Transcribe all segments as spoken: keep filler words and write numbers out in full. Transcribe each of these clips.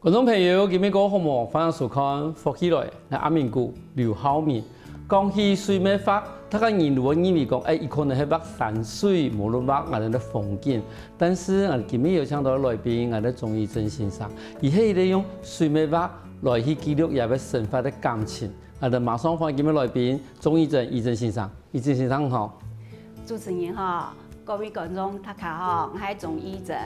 觀眾朋友，今晡日過好無？歡迎收看《福氣來》，𠊎阿明哥劉浩明。講起水墨畫，大家人都會認為講，哎，佢可能係畫山水，無論畫𠊎等个風景。但是，𠊎今晡日有請到來賓，𠊎等鍾怡珍先生，佢係一個用水墨畫來去記錄佢个生活个感情。𠊎等馬上歡迎今晡日來賓鍾怡珍，怡珍先生。怡珍先生好。主持人好，各位觀眾大家好，𠊎係鍾怡珍。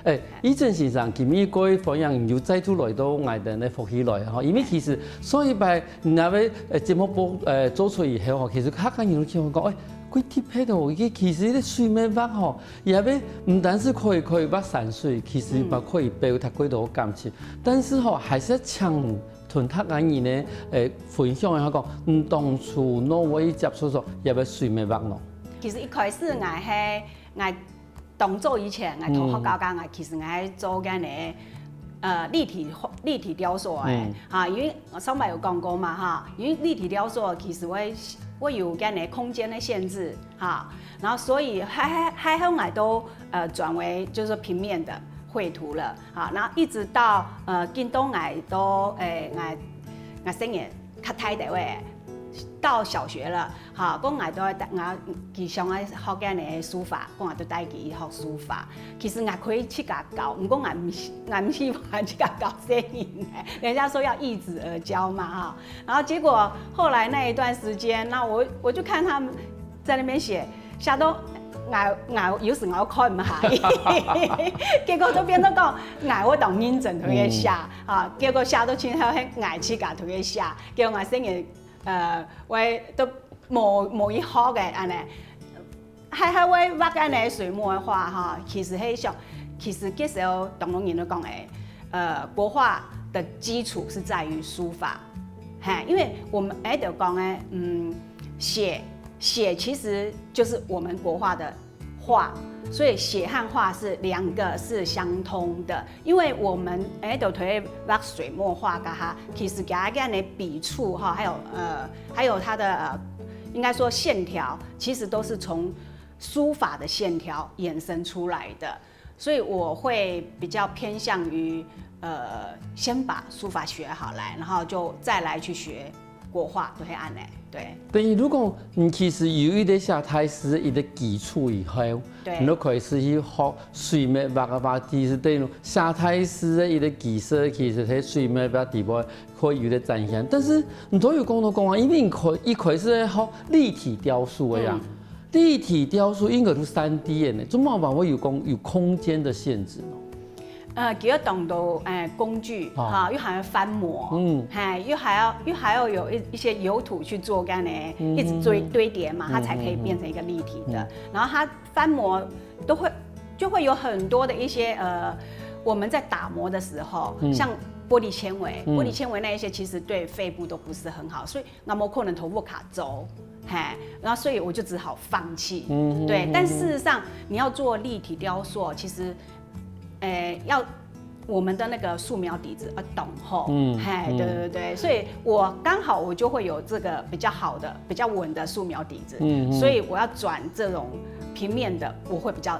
哎，怡珍先生，今晡日過歡迎你又再度來到𠊎等个福氣來吼，因為其實上一擺你个呃節目播呃做出以後吼，其實客家人都聽講，哎，幾特別哦，佢其實這水墨畫吼，也毋單是可以可以畫山水，其實也可以表達幾多感情，但是吼，還是請同大家人呢，呃，分享一下講，你當初仰會接觸到這个水墨畫呢？其實一開始𠊎係𠊎 當早以前，𠊎讀學校該𠊎其實𠊎係做該呢，呃，立體畫、立體雕塑个，哈，因為上擺有講過嘛哈，因為立體雕塑其實會會有該呢空間个限制哈，然後所以還還還好𠊎都呃轉為就是說平面的繪圖了，哈，然後一直到呃今到𠊎都誒𠊎𠊎細人 較大兜仔，到小學了，哈，講𠊎都愛帶，𠊎佢想愛學該呢書法，講𠊎都帶佢學書法。其實𠊎可以自家教，毋過𠊎毋喜，𠊎毋喜歡自家教細人仔，人家說要易子而教嘛，哈。然後結果後來那一段時間，那我我就看他們在那邊寫，寫到𠊎𠊎有時𠊎看毋下去，結果就變成講𠊎會當認真同佢寫，哈，結果寫到盡後係𠊎自家同佢寫。 叫𠊎細人呃會都無無去學个恁呢。還還會畫恁呢水墨个畫哈，其實係想，其實該時候當多人都講誒，呃，國畫的基礎是在於書法，嘿，因為我們誒就講誒，嗯，寫寫其實就是我們國畫的 畫，所以寫和畫是兩個是相通的。因為我們誒，就推畫水墨畫个哈，其實佢个呢筆觸哈，還有呃，還有它的呃，應該說線條，其實都是從書法的線條衍生出來的。所以我會比較偏向於呃，先把書法學好來，然後就再來去學 國畫都係恁呢，對。等於如果你其實有一個寫大字一個基礎以後，對，你就開始去學水墨畫个話，其實等於寫大字个一個基礎，其實在水墨畫底背會有個展現。但是你都有講到講啊，因為你開一開始在學立體雕塑个呀，嗯，立體雕塑應該係三D个呢，做麼个會有講有空間的限制呢？ 呃，佢有當多誒工具哈，又還要翻模，嗯，嘿，又還要又還要有一一些油土去做，這樣呢，一直堆堆疊嘛，它才可以變成一個立體的。然後它翻模都會就會有很多的一些呃，我們在打磨的時候，像玻璃纖維，玻璃纖維那一些其實對肺部都不是很好，所以 𠊎無可能同屋下做，嘿，然後所以我就只好放棄。對，但事實上你要做立體雕塑，其實，誒，要我們的那個素描底子要懂吼，嘿，對對對，所以我剛好我就會有這個比較好的、比較穩的素描底子，所以我要轉這種平面的，我會比較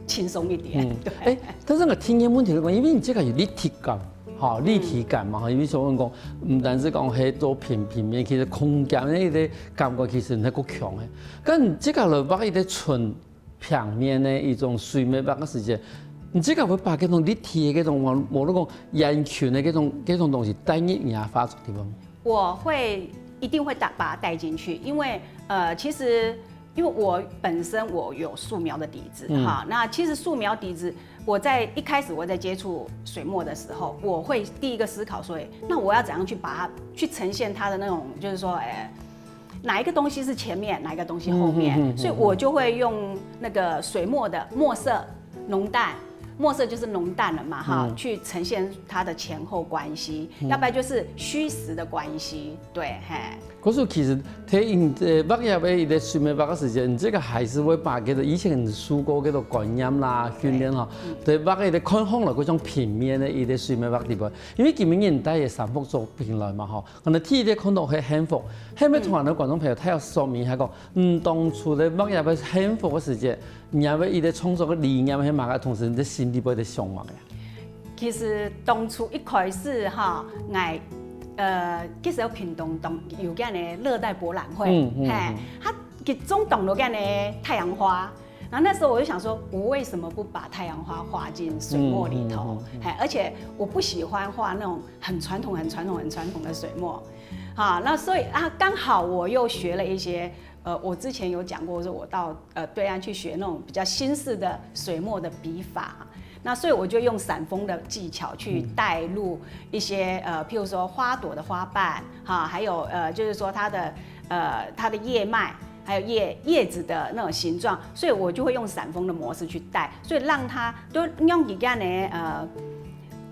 輕鬆一點。對，誒，但是𠊎第二個問題來講，因為你這個有立體感， 吼，立體感嘛，吼，因為所以講，毋單是講係做平平面，其實空間个一個感覺其實係較強个。該你這個來畫一個純平面个一種水墨畫个時節，你這個會把該種立體个該種，無無論講圓形个該種該種東西帶入你个畫作地方。我會一定會帶把它帶進去，因為呃，其實 因為我本身我有素描的底子哈，那其實素描底子，我在一開始我在接觸水墨的時候，我會第一個思考說，誒，那我要怎樣去把它去呈現它的那種，就是說，誒，哪一個東西是前面，哪一個東西後面，所以我就會用那個水墨的墨色濃淡，墨色就是濃淡了嘛哈，去呈現它的前後關係，要不然就是虛實的關係，對，嘿。 可是其實在你呃畫這個一個水墨畫个時間，你這個還是會把該個以前受過該個觀念啦、訓練吼，對畫个一個看法來，該種平面个一個水墨畫底背。因為今晡日你帶个三幅作品來嘛吼，可能第一個看到係幸福，後面同𠊎等觀眾朋友大家說明一下講，嗯，當初在畫這個幸福个時間，你這個一個創作个理念係麼个，同時你在心底背在想麼个？其實當初一開始哈，𠊎呃，其實有屏東當有个呢熱帶博覽會，嗯嗯嘿，嗯。佢集中當多个呢太陽花。然後那時候我就想說，我為什麼不把太陽花畫進水墨裡頭？嗯嗯嗯嗯。嘿，而且我不喜歡畫那種很傳統、很傳統、很傳統的水墨。好，那所以啊，剛好我又學了一些，呃，我之前有講過，說我到呃對岸去學那種比較新式的水墨的筆法。那所以我就用散封的技巧去帶入一些，呃，譬如說花朵的花瓣，哈，還有呃，就是說它的呃它的叶脉，還有叶叶子的那種形狀，所以我就會用散封的模式去帶，所以讓它都用一个呢，呃，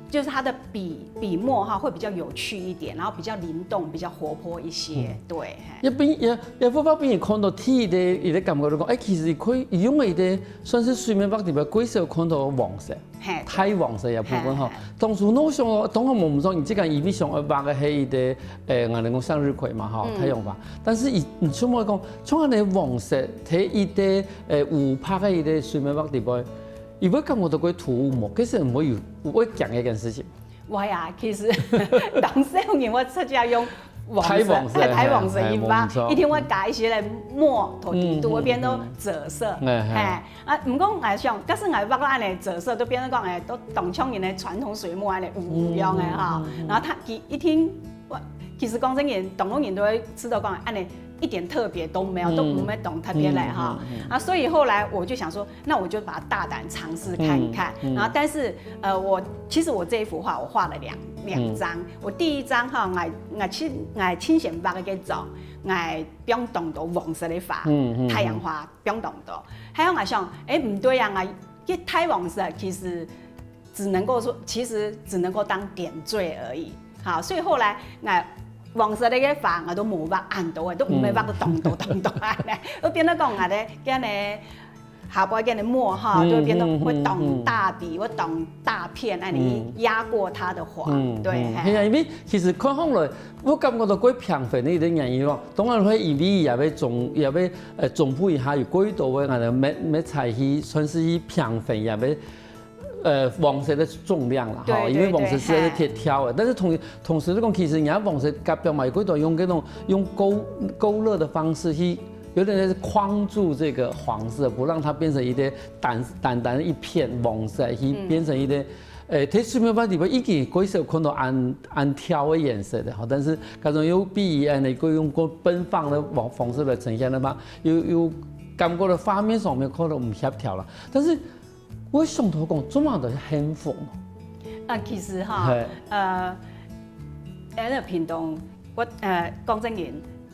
就是它的笔笔墨哈會比較有趣一點，然後比較靈動，比較活潑一些，嗯。對。嘿。一般也也不怕俾人看到第一个，一个感覺就講，哎，其實可以用一个算是水墨畫裡面最少看到个黃色，嘿，大黃色个部分哈。嘿，嘿。當初我想哦，當然我們說你這个因為想要畫个係一个，誒，𠊎等講向日葵嘛哈，嗯。太陽花。但是你你像我講，像恁个黃色，係一个誒烏白个一个水墨畫裡背，你會感覺到會突兀無？其實毋會有，毋會驚一件事情。 會啊，其實當少年我出家用黃色，大黃色，嘿，大黃色一畫，嘿，嘿，無錯。一定會加一些个墨，塗底肚，嗯，會變到赭色，嗯，嗯，嗯。嘿，嘿。啊，毋過𠊎想，假使𠊎畫到恁呢赭色，都變成講，哎，都當像人个傳統水墨恁呢，烏烏樣个哈。嗯，嗯，嗯，嗯。然後佢，佢一定，我，其實講真个，當多人都會知道講，恁呢一點特別都沒有，嗯。都毋會當特別个哈。嗯，嗯，嗯，嗯。啊，所以後來我就想說， 那我就把它大膽嘗試看看。嗯，嗯。然後，但是，呃，我，其實我這一幅畫我畫了兩，兩張。嗯。我第一張哈，𠊎，𠊎親，𠊎親手畫个這張，𠊎放當多黃色个花，嗯，嗯，嗯。太陽花放當多。還有𠊎想，哎，毋對啊，𠊎這大黃色其實只能夠說，其實只能夠當點綴而已。好，所以後來𠊎黃色个花𠊎都無畫恁多个，都毋會畫到當多當多恁呢，都變到講𠊎个，恁呢 下背个墨哈，嗯，就會變到會當大筆，嗯，嗯，嗯。會當大片，恁呢壓過它的花，嗯，對，嗯。嘿。係啊，因為其實看起來，我感覺到較平衡个一个原因咯。當然會因為也會總，也會，呃，總部以下有過多个，可能沒，沒彩去，算是去平衡，也會，呃，黃色个重量啦，哈，對，因為黃色實在是太挑了。對，對，嘿。但是同，同時來講，其實人家黃色隔壁嘛，有過多用這種，用勾，勾勒的方式去 有點類似框住這個黃色，不讓它變成一個單，單單一片黃色，去，嗯，變成一個，誒，在水墨畫裡背已經過少看到恁，恁挑个顏色了哈，但是假如有比恁呢，過用過奔放的方，方式來呈現的話，有，有感覺到畫面上面可能毋協調了。但是 我想到講，做麼个幸福？啊，其實哈，嘿。呃，來到屏東，我，呃，講真个，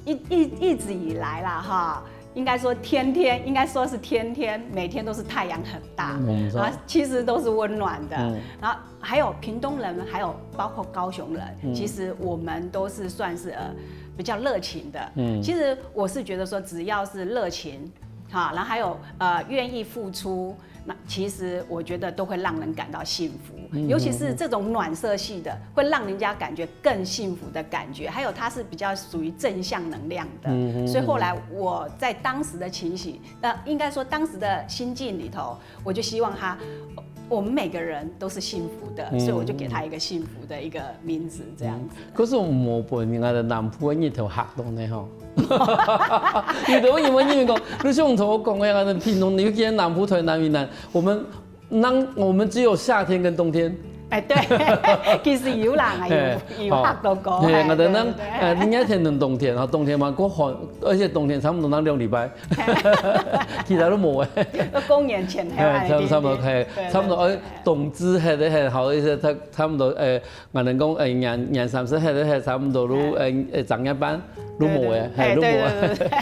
一，一，一直以來啦，哈，應該說天天，應該說是天天，每天都是太陽很大，嗯，沒錯。啊，其實都是溫暖的。嗯。然後還有屏東人，還有包括高雄人，嗯。其實我們都是算是，呃，比較熱情的。嗯。其實我是覺得說，只要是熱情，哈，然後還有，呃，願意付出， 那其實我覺得都會讓人感到幸福，嗯，尤其是這種暖色系的，會讓人家感覺更幸福的感覺，還有它是比較屬於正向能量的。嗯，所以後來我在當時的情形，呃，應該說當時的心境裡頭，我就希望他，我們每個人都是幸福的，嗯，所以我就給他一個幸福的一個名字，這樣子。嗯，可是我們無分人家的南部的日頭黑到呢吼。 有的人會認為講，你像同我講个，啊，屏東，尤其南部、台南、雲南，我們，那我們只有夏天跟冬天。哎，對，其實有啦，有，嘿，有好多个，嘿，嘿，我等那，對，對，對。呃，夏天跟冬天，然後冬天嘛，過寒，而且冬天差不多那兩禮拜，其他都沒有。都過年前，嘿，差不多，嘿，對，對，差不多，對，呃，冬至，嘿，對，嘿，好一些，差，差不多，呃， 𠊎等講，誒，年，年三十，該，該差不多都，誒，誒，正月半，都無誒，嘿，都無誒。對，對，對，對。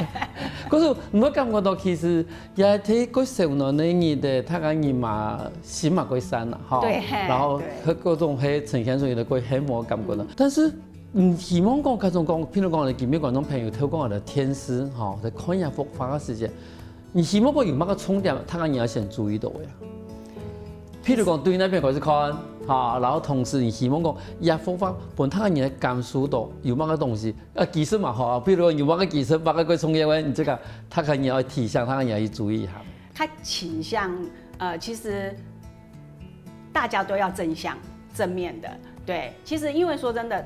可是你會感覺到，其實也係過少年个日仔，大家人嘛，心嘛過散啦，吼。對，嘿，然後，對。該，該種係呈現出來个過幸福个感覺啦。嗯。但是，嗯，希望講，該種講，譬如講，𠊎等今晡日觀眾朋友透過𠊎等个電視，吼，在看這幅畫个時節， 你希望講有麼个重點，大家人愛先注意到个啊？譬如講，對該片開始看，哈，然後同時你希望講，這幅畫分大家人來感受到有麼个東西，呃，技術嘛，哈，譬如講有麼个技術，麼个過重要个，你這個大家人愛提醒，大家人愛去注意一下。較傾向，呃，其實大家都要正向，正面的。对，其实因为说真的，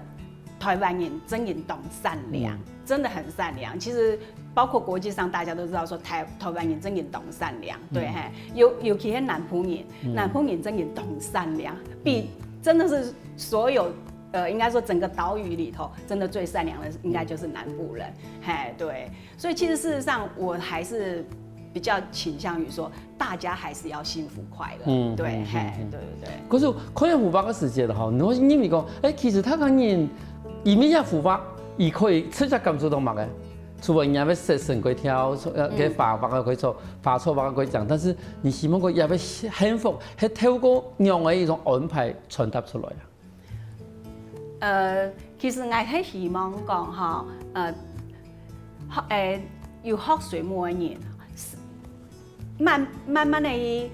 台湾人真的当善良，嗯。真的很善良。其实包括国际上大家都知道说台台湾人真的当善良，对，嗯。嘿，尤尤其是南部人，嗯。南部人真的当善良，比真的是所有呃，应该说整个岛屿里头，真的最善良的应该就是南部人，嘿，对。所以其实事实上，我还是比较倾向于说，大家还是要幸福快乐。嗯，对，嗯，嘿，嗯，嗯。对对对。可是看幅畫个時節吼，你會認為講，欸，其實大家人，因為這幅畫，佢可以直接感受到麼个？除了人家會食神鬼跳，呃，嗯。个畫畫个可以做，花草畫个可以講，但是你希望講也會幸福，係透過仰仔一種安排傳達出來啊？ 呃，其實𠊎係希望講吼，呃，學，誒，有學水墨个人，慢，慢慢地去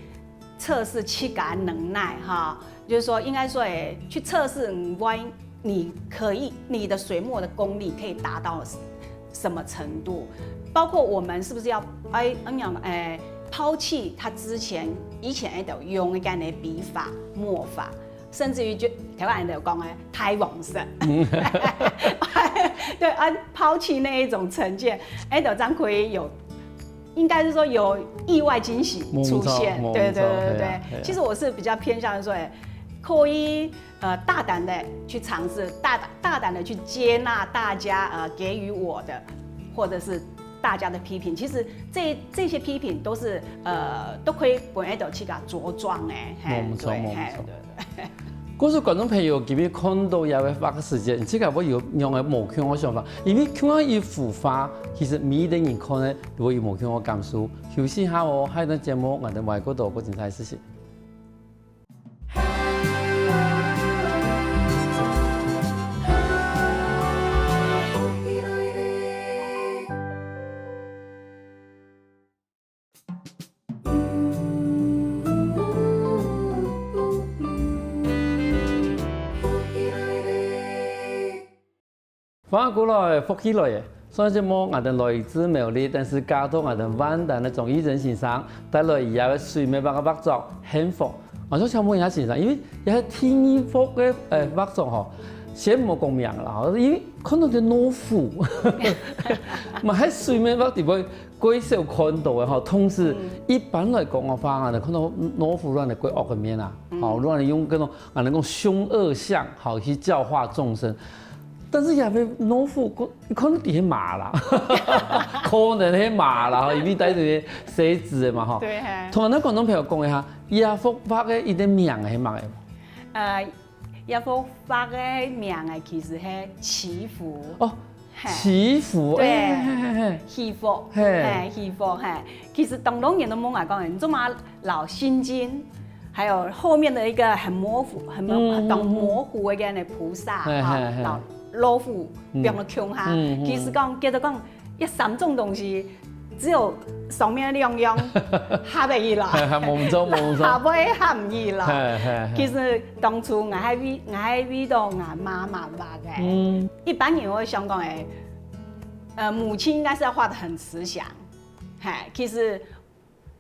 測試自家能耐吼，就是說，應該說，誒，去測試你，你可以，你的水墨的功力可以達到什麼程度，包括我們是不是要，哎，嗯，誒，拋棄他之前，以前誒，都用个該个筆法、墨法， 甚至於就台灣人都有講誒，太旺盛。對，啊，拋棄那一種成見，誒，就這樣可以有，應該是說有意外驚喜出現。無錯，無錯，對對對對對。係啊，係啊。其實我是比較偏向於說，誒，可以，呃，大膽地去嘗試，大，大膽地去接納大家，呃，給予我的，或者是大家的批評。其實這，這些批評都是，呃，都可以分𠊎兜自家茁壯誒，嘿，無錯，對，無錯。嘿，對。 故所觀眾朋友，今日看到這位畫个時節，你自家會有仰仔無共个想法，因為共樣一幅畫，其實每一個人看呢，都會有無共个感受。休息下哦，下一段節目，𠊎兜還過多過精彩个事情。 畫過來，福氣來了。上一節目，𠊎兜來自苗栗，但是加到𠊎兜萬丹个鍾義珍先生，帶來佢个水墨畫个畫作，幸福。𠊎想請問一下先生，因為這係第二幅个，呃，畫作吼，先莫講名啦，因為看到个老虎，嘛係水墨畫底背 較少看到个吼，同時，嗯。一般來講个話，𠊎兜看到老虎，𠊎兜較惡个面啊，嗯。吼，𠊎兜用該種，𠊎兜講凶惡相，吼，去教化眾生。但是這位老虎，看，看到底係馬啦，可能係馬啦，吼，因為帶著个獅子个嘛，吼。對，嘿。同𠊎兜觀眾朋友講一下，這幅畫个一個名係麼个？呃，這幅畫个名啊，其實係祈福。哦， 嘿。祈福，對。欸，嘿，嘿，嘿。祈福，嘿。嘿，祈福，嘿。其實當多人都問𠊎講，你做麼个摎聖經，還有後面的一個很模糊、很模、嗯，當模糊个該个菩薩，哈，嘿，嘿，嘿。摎老虎放到共下。嗯，嗯，嗯。其實講，覺得講，這三種東西，只有上面兩樣合得起來，嘿，嘿，無錯，無錯。下背合毋起來。嘿，嘿，嘿。其實當初𠊎係為，𠊎係為著𠊎媽媽畫个。嗯。 一般人會想講，欸，呃，母親應該是要畫得很慈祥，嘿，其實，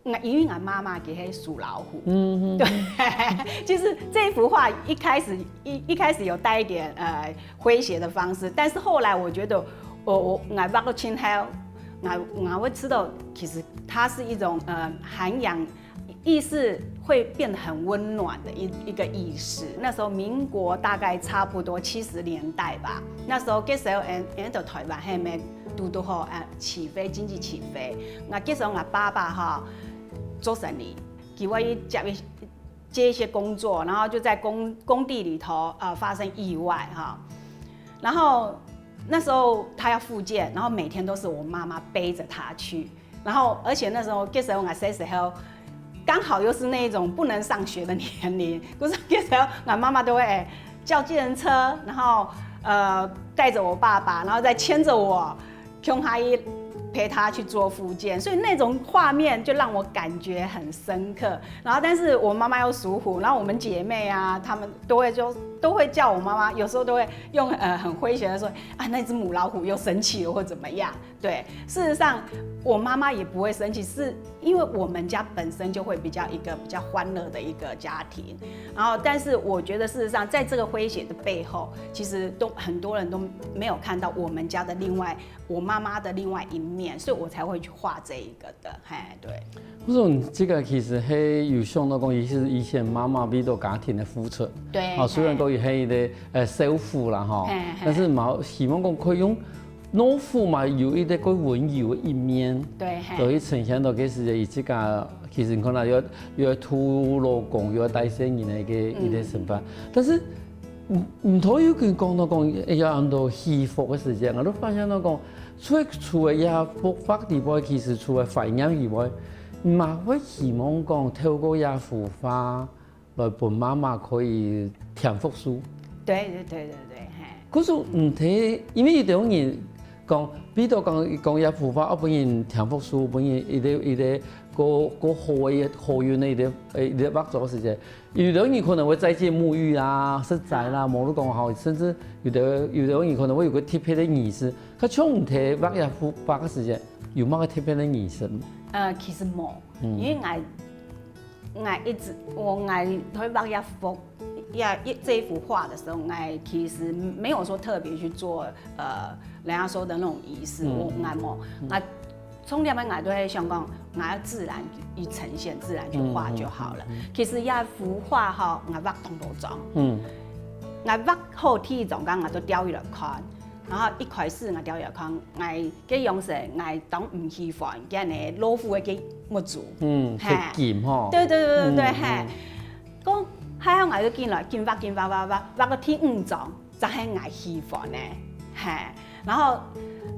嗯，因為𠊎媽媽其實係屬老虎，嗯，嗯，對，其實這幅畫一開始，一，一開始有帶一點，呃，詼諧的方式，但是後來我覺得，我，我，𠊎畫到盡後，𠊎，𠊎會知道，其實它是一種，呃，涵養 意識會變得很溫暖的一，一個意識。那時候民國大概差不多七十年代吧，那時候該時候，嗯，嗯，就台灣還沒堵堵好，呃，起飛，經濟起飛。那該時候我爸爸哈，做生意，佢會接一，接一些工作，然後就在工，工地裡頭，呃，發生意外哈。然後那時候他要復健，然後每天都是我媽媽背著他去。 然後，而且那時候，該時候𠊎細時候，剛好又是那一種不能上學的年齡，故所該時候，𠊎媽媽都會，欸，叫計程車，然後，呃，帶著我爸爸，然後再牽著我，共下去陪他去做复健，所以那种画面就让我感觉很深刻。然后，但是我妈妈又属虎，然后我们姐妹啊，她们都会就都会叫我妈妈，有时候都会用呃很诙谐的说啊，那只母老虎又生气了或怎么样。对，事实上我妈妈也不会生气，是因为我们家本身就会比较一个比较欢乐的一个家庭，然后但是我觉得事实上在这个诙谐的背后，其实都很多人都没有看到我们家的另外我妈妈的另外一面，所以我才会去画这一个的。嘿，对。我想這个其實係有想到講，其實以前媽媽為到家庭的付出。对，啊，雖然講佢係一个呃少婦啦吼，嘿嘿但是嘛希望講可以用老虎嘛有一个个溫柔的一面，对，嘿，所以呈現到其實佢自家，其實你看啦，有有渡老公，有帶細人的一个一个身份，但是。毋毋，頭有佢講到講，哎呀，很多祈福个時節，我都發現到講，除除了這幅畫以外，其實除了懷念以外，嘛會希望講透過這幅畫來分媽媽可以添福壽。对对对对对，嘿。可是毋知，因為有兜人講，比如講講這幅畫，哦，分人添福壽，分人一个一个過過好个好運个一个一个畫作个時節，有兜人可能會齋戒沐浴啦、食齋啦，無論講好，甚至有兜有兜人可能會有个特別个儀式。佢像毋知畫這幅畫个時節，有麼个特別个儀式？呃，其实无，因为我我一直我我在画一幅一一这一幅画的时候，我其实没有说特别去做呃人家说的那种仪式，我我无，我重点个我都会想讲，我要自然去呈现，自然去画就好了。其实一幅画吼，我画当多张，嗯，我画好第一张，刚我就掉一个看，然后一开始我掉一个看，我个样式，我当毋喜欢，今日老虎个个目珠，嗯，嘿係金吼。对对对对对，嗯嘿。讲还好，我就进来，进发进发发发，发个第五张，正系我喜欢的，嘿。然后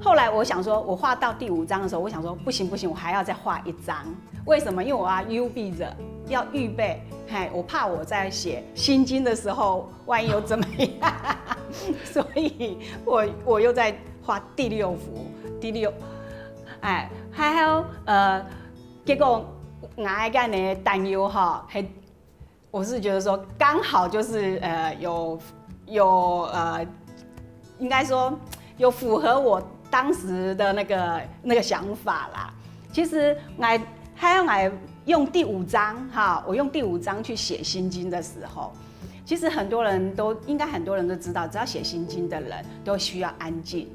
后来我想说，我画到第五张的时候，我想说不行不行，我还要再画一张。为什么？因为我要预备着，要预备，嘿，我怕我在写心经的时候，万一又怎么样，所以我我又在画第六幅，第六，哎，还好，呃，结果我个呢担忧哈，还我是觉得说刚好就是呃有有呃，应该说有符合我当时的那个那个想法啦。其实我还有我用第五张哈，我用第五张去写心经的时候，其实很多人都应该很多人都知道，只要写心经的人都需要安静。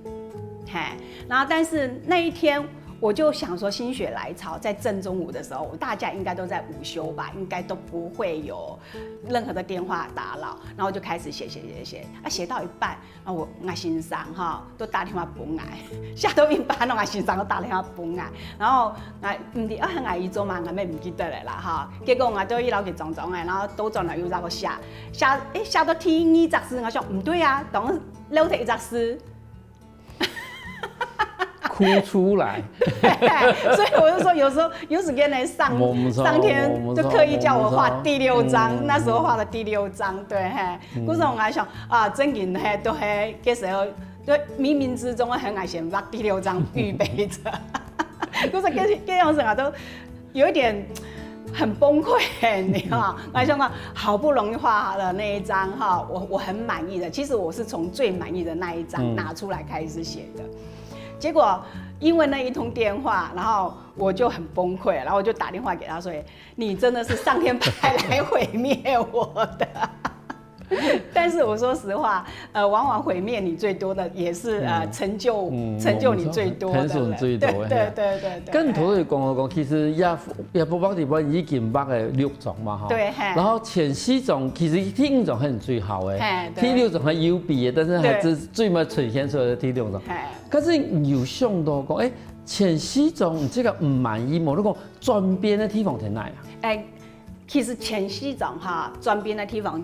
嘿，然后但是那一天我就想说心血来潮，在正中午的时候，大家应该都在午休吧，应该都不会有任何的电话打扰，然后我就开始写写写写，啊，写到一半，啊，我我先生哈都打电话分我，写到一半，我先生都打电话分我，然后啊，毋知啊，我一做嘛，我也毋记得了啦哈。结果我都一老给装装哎，然后都转来又让我写，写诶写到第二只字，我想毋对啊，当然漏忒一只字。哭出来。所以我就说，有时候有时间呢，上我们说上天就刻意叫我画第六张，我们说那时候画的第六张，对嘿。故所我还想啊，真紧嘿，都嘿，这时候就冥冥之中很爱先把第六张预备着，故所这这样子啊，都有一点很崩溃，你知道吗？我还想到好不容易画好了那一张哈，我我很满意的，其实我是从最满意的那一张嗯拿出来开始写的。结果因为那一通电话，然后我就很崩溃，然后我就打电话给他说：“你真的是上天派来毁灭我的。”但是我说实话，呃，往往毁灭你最多的也是呃成就、嗯成就你最多的人，成就你最多的对对对对对。跟頭先講講，其實也也不畫地方已經畫了六張嘛哈。對嘿然後前四張其實第五張係最好的，嘿對第六張還有比的，但是還對是最沒呈現出來的第六張。嘿可是你有想到講，哎，前四張你這个毋滿意無？你講轉變的地方在哪啊？哎，其实前四张哈，轉變的地方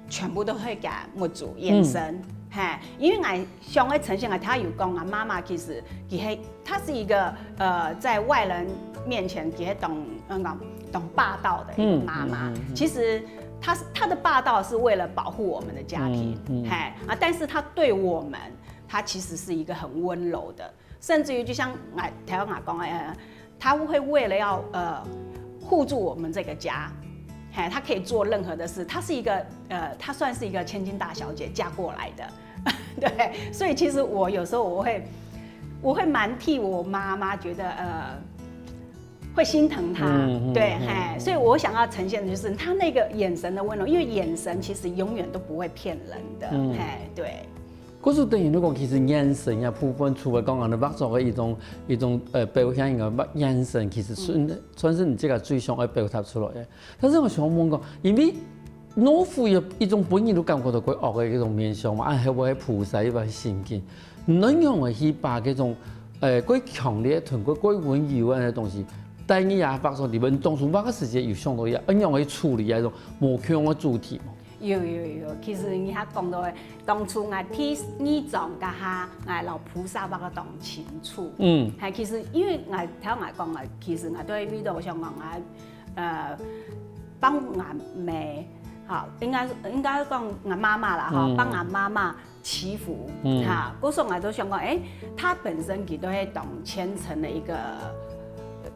全部都會佮目珠眼神，嘿，因为我想个呈现个，他有讲啊，妈妈其实佢係，她是一个呃，在外人面前佢係當那个当霸道的一个妈妈。嗯嗯嗯嗯其实她是她的霸道是为了保护我们的家庭，嗯嗯嘿啊，但是她对我们，她其实是一个很温柔的。甚至于就像哎，台湾阿公哎，他会为了要呃护住我们这个家，哎，他可以做任何的事，他是一个呃，他算是一个千金大小姐嫁过来的，对，所以其实我有时候我会我会蛮替我妈妈觉得呃。会心疼他，嗯，对，嗯，嘿，嗯，所以我想要呈现的就是他那个眼神的温柔，因为眼神其实永远都不会骗人的，嗯，嘿，对。故所等于你讲，其实眼神个部分，除了讲个畫作个一种一种呃表现以外，眼神其实算、嗯、算是你这个最想要表达出来个。但是我想问讲，因为老虎有一种本人都感觉到怪恶个一种面相嘛，啊，还有菩萨一般心境，你能用个去把这种呃怪强烈、同怪怪温柔个东西，带入啊，放松里面，当初那个时间有想到要，呃，用个处理啊，一种无共个主题嘛。有有有，其实你还讲到个，当初我第二张个哈，我老菩萨那个当清楚。嗯，还其实因为我头我讲个，其实我对味道想讲啊，呃，帮我妹，好，应该应该讲我妈妈啦哈，帮我妈妈。祈福，嗯，哈，故所我都想讲，哎，他本身佢都是当虔诚的一个，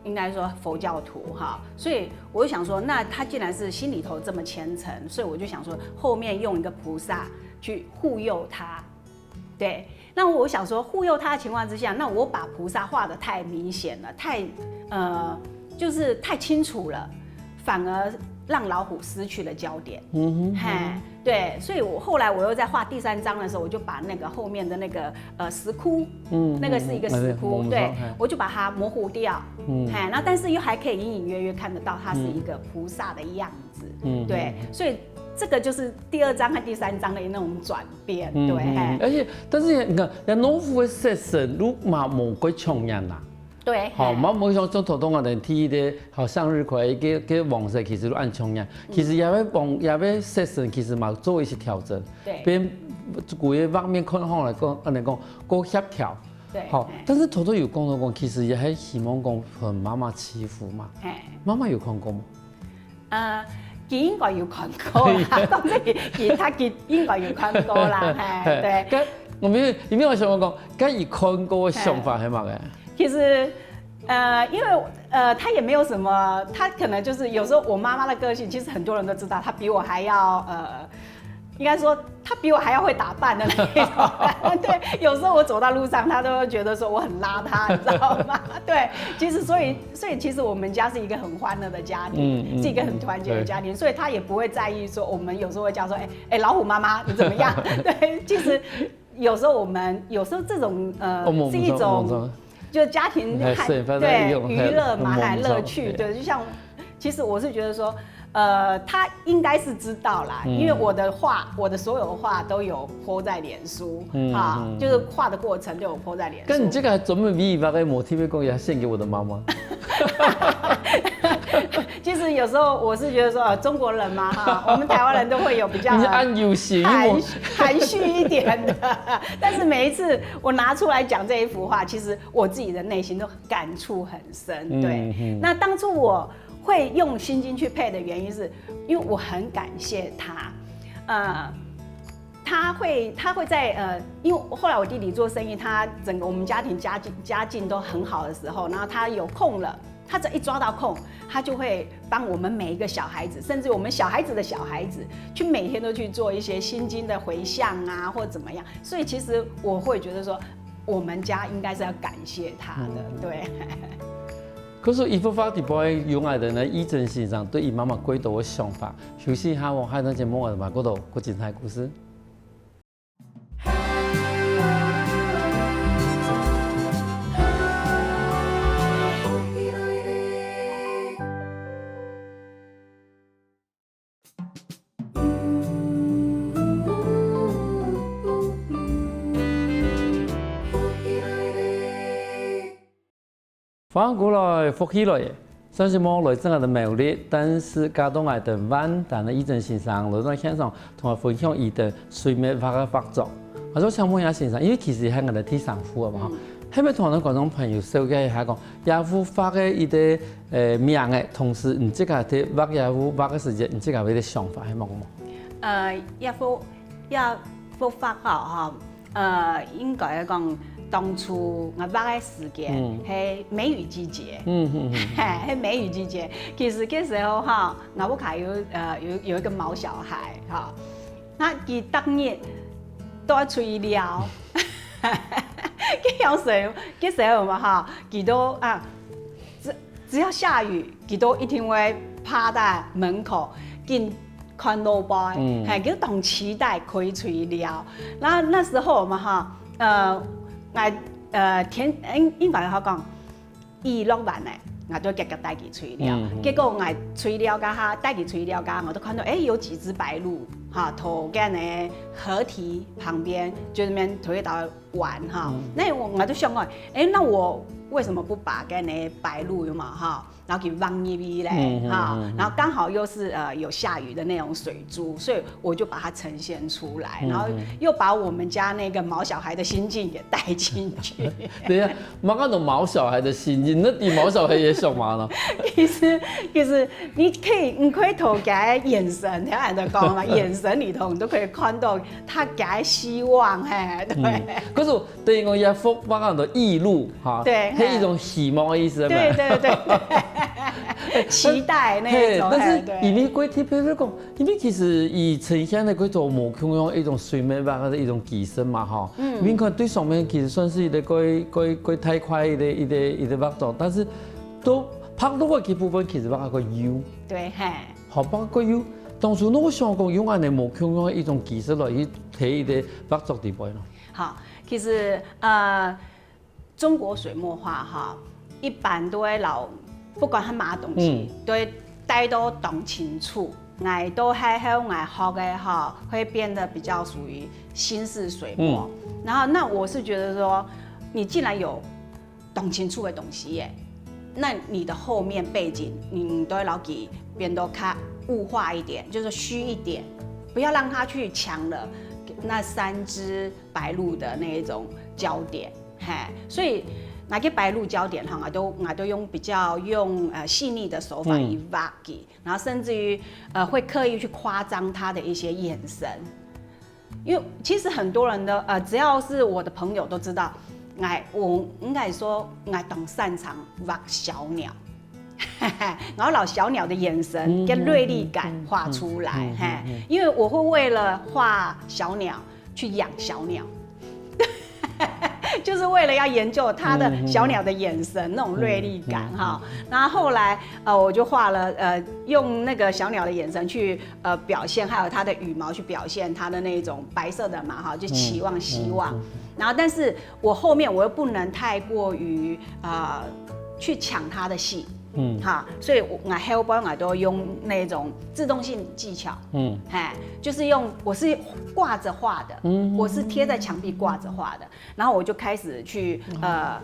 应该说佛教徒哈，所以我就想说，那他既然是心里头这么虔诚，所以我就想说，后面用一个菩萨去护佑他，对。那我想说，护佑他的情况之下，那我把菩萨画得太明显了，太呃，就是太清楚了。反而让老虎失去了焦点。嗯哼，嘿，对，所以我后来我又在画第三张的时候，我就把那个后面的那个呃石窟，嗯，那个是一个石窟，对，我就把它模糊掉，嗯，嘿，那但是又还可以隐隐约约看得到它是一个菩萨的样子，嗯，对，所以这个就是第二张和第三张的那种转变，对，嘿，而且但是你看，那老虎的色身，如马魔鬼冲样啦。对，好，嘛，我想做头东啊，等第一个好向日葵，个个黄色其实都按重要。其实也要黄，也要色神，其实嘛做一些调整。对，变古个方面看好来讲，按呢讲，够协调。对，好，但是头头有讲到讲，其实也还希望讲分妈妈祈福嘛。哎，妈妈有看过吗？呃，佢应该有看过啦，当然佢佢他佢应该有看过啦，嘿，对。我们有没有想过讲，佢看过的想法是么个？其实，呃，因为呃，他也没有什么，他可能就是有时候我妈妈的个性，其实很多人都知道，他比我还要呃。应该说，他比我还要会打扮的那一种。对，有时候我走到路上，他都会觉得说我很邋遢，你知道吗？对，其实所以所以其实我们家是一个很欢乐的家庭，嗯，是一个很团结的家庭，所以他也不会在意说我们有时候会叫说，哎哎，老虎妈妈你怎么样？对，其实有时候我们有时候这种呃是一种。就家庭还对娱乐嘛，还乐趣，对，就像其实我是觉得说，呃，他应该是知道啦，因为我的话，我的所有话都有 po 在脸书，啊，就是画的过程都有 po 在脸书。但你这个还专门为一个 motive 讲要献给我的妈妈。其实有时候我是觉得说，呃，中国人嘛，哈，我们台湾人都会有比较含含蓄一点的，但是每一次我拿出来讲这一幅画，其实我自己的内心都感触很深。对，那当初我 会用心经去配的原因是，因为我很感谢他，呃，他会他会在呃，因为后来我弟弟做生意，他整个我们家庭家境家境都很好的时候，然后他有空了，他只要一抓到空，他就会帮我们每一个小孩子，甚至我们小孩子的小孩子，去每天都去做一些心经的回向啊，或怎么样。所以其实我会觉得说，我们家应该是要感谢他的，对。 可是一幅画底背有个人呢，义正先生对伊妈妈过多个想法，休息一下，我下段节目我们过多个精彩故事。 欢迎过来，福氣來！上節目來自𠊎等苗栗，但是嫁到𠊎等萬丹个義正先生來到現場，同𠊎分享佢等水墨畫个畫作。𠊎想請問一下先生，因為其實係𠊎等第三幅啊嘛，係毋係同𠊎等觀眾朋友紹介一下講，這幅畫个一個呃名个，同時你自家在畫這幅畫个時節，你自家个想法係麼个無？呃，這幅這幅畫吼， 呃，應該講，當初𠊎畫个時間，嗯。係梅雨季節。嗯，嗯，嗯。係梅雨季節。其實該時候哈，𠊎屋下有，呃，有，有一個毛小孩，哈。那佢逐日都愛出去尞。該樣時候，該時候嘛哈，佢都，啊，只，只要下雨，佢都一定會趴在門口，緊看路背，嗯。係，佢當期待可以出去尞。那，那時候嘛哈，呃，𠊎，呃，天，應，應該好講，雨落完咧，𠊎就遽遽帶佢出去尞。嗯，嗯。結果𠊎出去尞該下，帶佢出去尞該下，𠊎就看到，欸，有幾隻白鷺，哈，在該个河堤旁邊，就在那邊在該兜玩哈。嗯。那我，𠊎就想講，欸，那我為什麼不把該个白鷺有沒有哈，然後給放入去咧，嗯，嗯，哈，嗯，嗯。然後剛好又是，呃，有下雨的那種水珠，所以我就把它呈現出來，嗯，然後又把我們家那個毛小孩的心境也帶進去。嗯。對啊，麼个安到毛小孩的心境，你知毛小孩在想麼个呢？其實，其實你可以，你可以透過眼神，聽人家講嘛，眼神裡頭你都可以看到他給他希望，嘿，對。嗯，可是等於講也畫，畫安到雨鷺哈，對，係一種希望的意思，嘿。對，對，對，對。期待那一種，嘿，但是嘿，對。因為過特別來講，因為其實佢呈現个叫做無共樣一種水墨畫个一種技術嘛，吼。嗯。你看對上面其實算是一個過，過，過大塊一個，一個，一個畫作，但是都白鷺个部分其實畫个幼。對，嘿。好，畫个幼。當初你有想講用恁呢無共樣个一種技術來去提一個畫作底背呢？好，其實，呃， 中國水墨畫哈，一般都會摎，不管係麼个東西，嗯。都會帶到當清楚。𠊎到後後𠊎學个哈，會變得比較屬於新式水墨。嗯。然後，那我是覺得說，你既然有當清楚的東西耶，那你的後面背景，你都會摎佢變到較物化一點，就是虛一點，不要讓它去搶了那三隻白鷺的那一種焦點。 嘿，所以該个白鷺焦點哈，𠊎都，𠊎都用比較用，呃，細膩的手法去畫佢，嗯。然後甚至於，呃，會刻意去誇張他的一些眼神。因為其實很多人的，呃，只要是我的朋友都知道，𠊎，我應該說，𠊎當擅長畫小鳥。 然後摎小鳥的眼神跟銳利感畫出來，嗯，嗯，嗯，嗯，嗯，嗯。嘿，因為我會為了畫小鳥去養小鳥，就是為了要研究它的小鳥的眼神，嗯，嗯，那種銳利感哈。嗯，嗯，嗯。然後後來，呃，我就畫了，呃，用那個小鳥的眼神去，呃，表現，還有它的羽毛去表現它的那種白色的嘛，哈，就期望、嗯，希望。嗯，嗯，嗯。然後，但是我後面我又不能太過於，呃，去搶它的戲， 嗯。哈，所以𠊎，𠊎後背𠊎都用那種自動性技巧，嗯。嘿，就是用，我是掛著畫的，嗯，嗯，我是貼在牆壁掛著畫的，然後我就開始去，呃，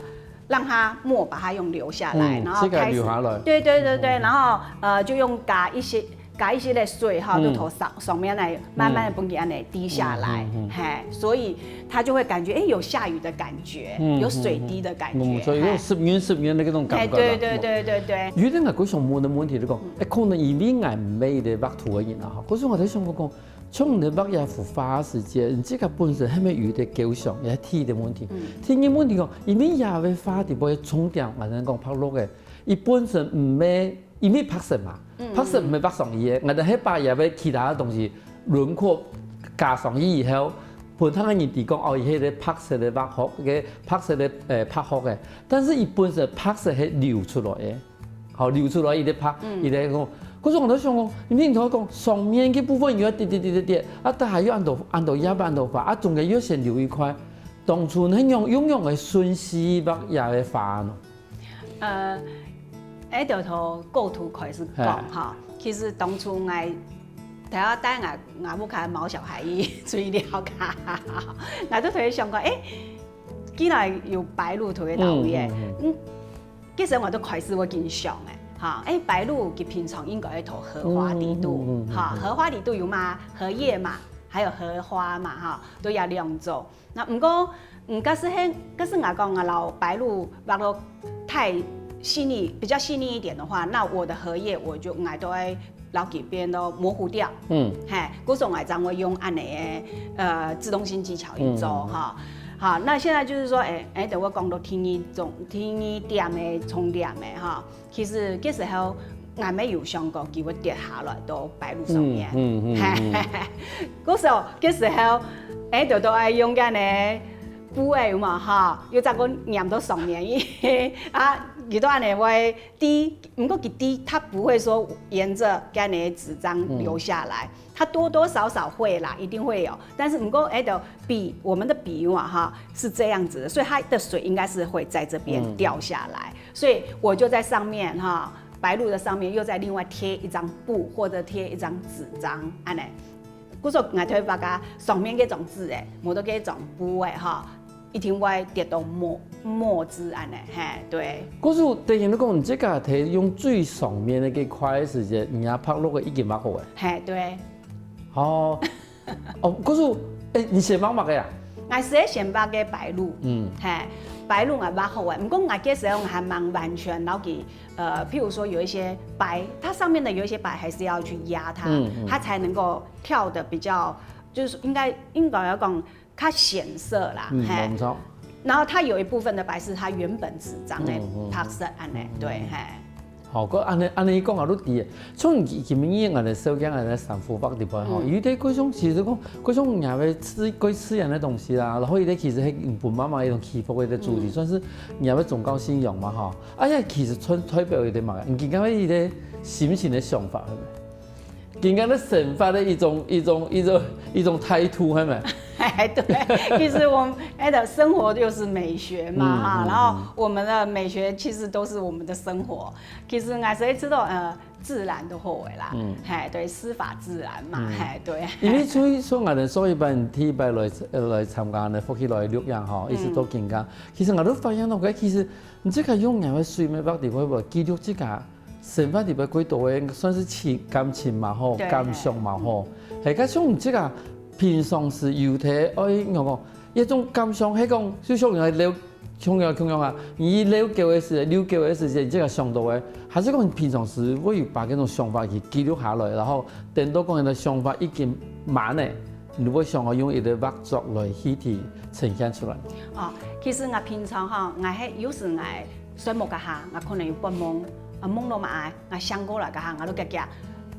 讓它墨把它用留下來，嗯，然後開始，自家留下來。對，對，對，對，嗯。然後，呃，就用加一些，加一些个水哈，嗯。就在上，上面來慢慢地分佢恁呢滴下來，嗯，嗯，嗯。嘿，所以它就會感覺，欸，有下雨的感覺。 覺，嗯，有水滴的感覺，嗯，嗯，所以有濕潤濕潤的那種感覺啦。嘿，對，對，對，對，對。有一個𠊎想問个問題，就講，嗯。欸，可能因為𠊎毋係一個畫圖个人啊，吼，可是𠊎在想講，像你畫這幅畫个時節，你自家本身係毋係有一個構想，也係第一個問題。嗯。第二個問題講，因為這幅畫底背个重點，𠊎等講白鷺个，佢本身毋係 因為白色嘛，嗯，白色毋係畫上去个，𠊎等係把這个其他个東西輪廓加上去以後，分別个人知講，哦，佢係一個白色个畫學，个白色个，呃，白學个。但是佢本身白色係流出來个，好，流出來佢个白，嗯。佢个講，可是𠊎在想講，因為你頭講上面个部分有一點點點點點，啊，但係又恁多恁多葉恁多花，啊，中間又先留一塊，當初係用用樣个順序畫這个花呢？ 呃，愛就從構圖開始講哈。嘿。其實當初𠊎，頭下帶𠊎，𠊎屋下毛小孩去尞个，𠊎就在該想講，欸，既然有白鷺在該位个，嗯，嗯，嗯。嗯，其實𠊎就開始會緊想个，哈，欸，白鷺佢平常應該在荷花裡肚，嗯，嗯，嗯，嗯，哈，嗯。荷花裡肚有嘛，荷葉嘛，還有荷花嘛，哈，都有兩種。 那毋過，嗯，假使係，假使𠊎講𠊎摎白鷺畫到太細膩，比較細膩一點的話，那我的荷葉我就，𠊎都會摎佢變到模糊掉。嗯。嘿，故所𠊎正會用恁呢个，呃，自動性技巧去做，嗯。哈。好，那現在就是說，哎，哎，等會講到第二重，第二點的重點的哈，其實這時候還沒有想過佢會跌下來到白鹭上面。嗯嗯嗯嗯。該時候，該時候，哎，就都愛用緊呢，布仔嘛哈，又再過黏到上面去啊，佢都恁呢會滴，不過佢滴，它不會說沿著該呢紙張流下來。 它多多少少會啦，一定會有。但是不過，哎，的筆，我們的筆嘛，哈，是這樣子的，所以它的水應該是會在這邊掉下來，所以我就在上面哈，白鹭的上面又再另外貼一張布或者貼一張紙張，恁呢。故所𠊎頭發覺上面這種紙誒，無得這種布誒哈，一定會跌到墨墨汁恁呢，嘿，對。可是突然你講，你這个係用最上面个該塊个時節，你也畫落个已經畫好誒。嘿，對。哦，哦，可是，誒，你先畫麼个啊？𠊎係先畫个白鹭，嗯，嘿，白鹭𠊎畫好誒，毋過𠊎該時候還蠻完全，然後佢，呃，譬如說有一些白，它上面的有一些白還是要去壓它，嗯嗯，它才能夠跳得比較，就是應該應該要講 較顯色啦，嗯，嘿。無錯。然後它有一部分的白是它原本紙張的白色恁呢，對，嘿。好，該恁呢恁呢講啊，你知誒，像今晡日𠊎兜紹介𠊎兜三伏畫裡背吼，有兜該種其實講，該種若个自，該自然个東西啦，然後有兜其實係分媽媽一種祈福个一個主題，算是若个宗教信仰嘛吼。哎呀，其實代表一個嘛，你今晡日一個心情个想法，係無？ 今晡日个生活个一種一種一種一種態度，係無？哎，對，其實我們哎的生活就是美學嘛，哈，然後我們的美學其實都是我們的生活。其實𠊎係知道，呃，自然就好个啦，嘿，對，師法自然嘛，嘿，對。因為所以說，𠊎兜上一擺第一擺來呃來參加呢，福氣來錄影吼，一直到今晡，其實𠊎兜發現到，其實你這個用眼个水，沒辦法，會不會記錄這個 生活裡背幾多个算是情，感情嘛吼，感想嘛吼。係，該像你這個平常時有在愛仰講，一種感想，係講就像人家遛，像樣像樣啊，你遛狗个時，遛狗个時節，這個想到个，還係講你平常時會有把這種想法去記錄下來，然後等到講你个想法已經滿了，你會想要用一個畫作來具體呈現出來。哦，其實𠊎平常吼，𠊎係有時𠊎 睡目該下，𠊎可能有發夢，啊夢到麼个，𠊎醒過來該下，𠊎就遽遽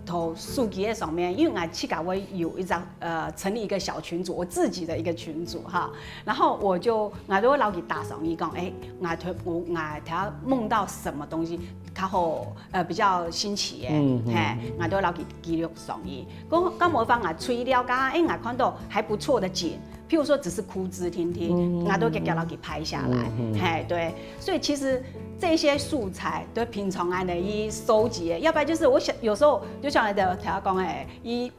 投手機个上面，因為𠊎自家會有一張呃成立一個小群組，我自己的一個群組哈，然後我就𠊎就會摎佢打上去講，誒，𠊎頭我𠊎頭下夢到什麼東西，較好呃比較新奇个，嘿，𠊎就會摎佢記錄上去。講講無方啊，除了該下，誒，𠊎看到還不錯的景， 譬如說只是枯枝聽聽，𠊎都會遽遽摎佢拍下來，嘿，對，所以其實這些素材都平常恁呢去收集个，要不然就是我想有時候就像頭下講个，去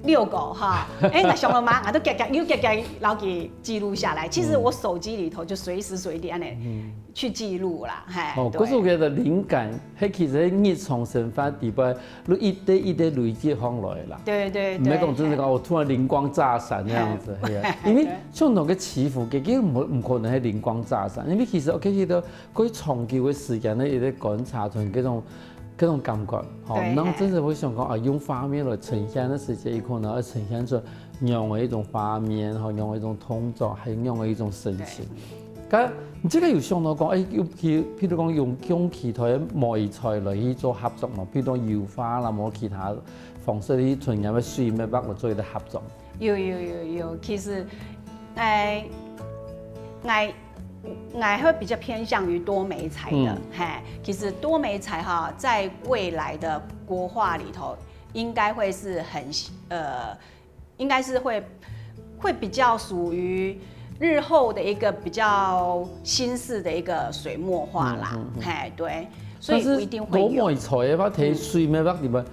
遛狗哈，誒，𠊎想到麼个，𠊎都遽遽又遽遽摎佢記錄下來。其實我手機裡頭就隨時隨地恁呢去記錄啦，嘿，哦，對。可是我覺得靈感 係其實係日常生活裡背，你一滴一滴累積上來啦。對對對。毋係講真正講，我突然靈光乍閃那樣子，係啊。因為像那個祈福，其實毋毋可能係靈光乍閃，因為其實OK，其實過長久个時間个一個觀察同這種這種感覺，吼，對，然後真正會想講啊，用畫面來呈現个時節，有可能會呈現出仰个一種畫面，吼，仰个一種動作，還有仰个一種神情。 該你這個有想到講，誒，有譬譬如講用用其他个媒材來去做合作嘛，譬如講油畫啦，無其他方式去同人个水墨畫來做一個合作。有有有有，其實，誒，𠊎𠊎會比較偏向於多媒材的，嘿，其實多媒材哈，在未來的國畫裡頭，應該會是很呃 應該是會會比較屬於日後的一個比較新式的一個水墨畫啦，嘿，對，所以一定會有。但是多媒材个話，在水墨畫裡面，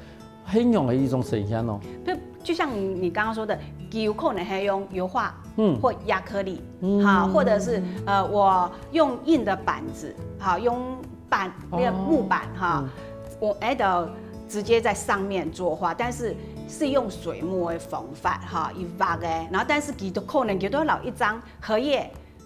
很容易一種呈現哦。就就像你你剛剛說的，有可能還用油畫，嗯，或壓克力，嗯，哈，或者是呃，我用硬的板子，哈，用板那個木板哈，我哎的直接在上面作畫，但是是用水墨的方法哈，一畫个，然後但是佢都可能佢都摎一張荷葉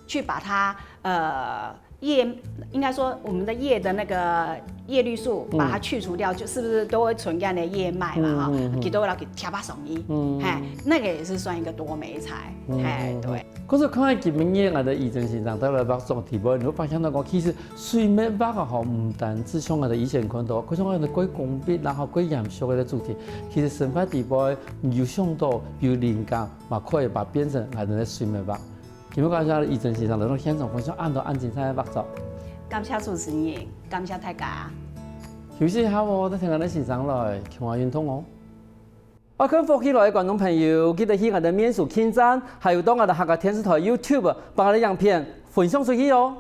去把它呃叶，应该说我们的叶的那个叶绿素，把它去除掉，就是不是都会存在的叶脉嘛哈？嗯嗯嗯给都要给贴巴上衣，嗯哎，那个也是算一个多美彩，哎，对。可是看到今日𠊎兜怡珍先生帶來畫作地方，你會發現到講，其實水墨畫啊吼，毋單止像𠊎兜以前看到，佢像𠊎兜蓋工筆，然後蓋嚴肅个主題，其實生活地方有想到有靈感，嘛可以把變成𠊎兜个水墨畫。今日感謝怡珍先生來到現場分享恁多恁精彩个畫作。感謝主持人，感謝大家。休息一下哦，再聽𠊎兜先生來，共下運動哦。愛看福氣來个觀眾朋友，記得去𠊎兜面書網站，還有到𠊎兜客家電視台YouTube，幫𠊎兜影片分享出去哦。